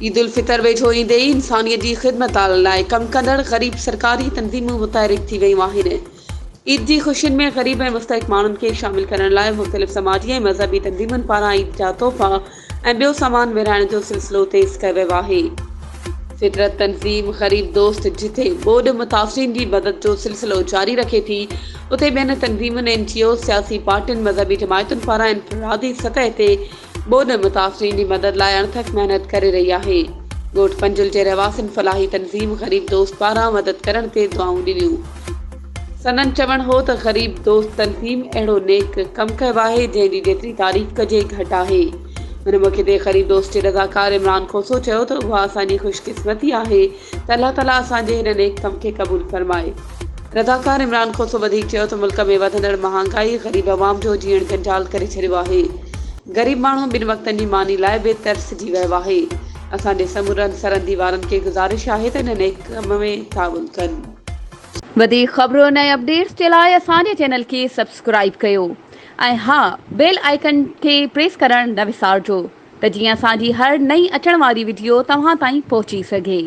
عيد الفطر ويجهو ايندي ئي انسانيت جي خدمت لاء ڪم ڪندڙ غريب سرڪاري تنظيمون متحرڪ ٿي ويون آهن. عيد جي خوشين ۾ غريب ۽ مستحق ماڻهن کي شامل ڪرڻ لاء مختلف سماجي ۽ مذهبي تنظيمن پاران عيد جا تحفا ۽ ٻيو سامان ورهائڻ جو سلسلو تيز ڪيو ويو آهي. فطرت تنظيم غريب دوست جتي ٻوڏ متاثرين جي مدد جو سلسلو جاري رکي ٿي اتي ٻين تنظيمن، اين جي اوز، سياسي پارٽين، مذهبي جماعتن پاران انفرادي سطح تي ٻوڏ متاثرين جي مدد لاء اڻٿڪ محنت ڪري رهي آهي. ڳوٺ پنجل جي رهواسين فلاحي تنظيم غريب دوست پاران مدد ڪرڻ تي دعائون ڏنيون. سندن چوڻ هو ته غريب دوست تنظيم اهڙو نيڪ ڪم ڪيو آهي جنهن جي جيتري تعريف ڪجي گهٽ آهي. ان موقعي تي غريب دوست جي رضاڪار عمران کوسو چيو ته اها اسان جي خوش قسمتي آهي ته الله تعاليٰ اسان جي هن نيڪ ڪم کي قبول فرمائي. رضاڪار عمران کوسو وڌيڪ چيو ته ملڪ ۾ وڌندڙ مهانگائي غريب عوام جو جيئڻ جنجال ڪري ڇڏيو آهي، غريب ماڻهو ٻن وقتن جي ماني لاء به ترسجي ويو آهي، اسان جي سمورن سرندي وارن کي گذارش آهي ته ان نيڪ ڪم ۾ تعاون ڪن. وڌيڪ خبرن ۽ اپڊيٽس جي لاء اسان جي چينل کي سبسڪرائيب ڪيو ۽ ها بيل آئيڪن کي پريس ڪرڻ نه وسارجو ته جيئن اسان جي هر نئين اچڻ واري وڊيو توهان تائين پهچي سگهي.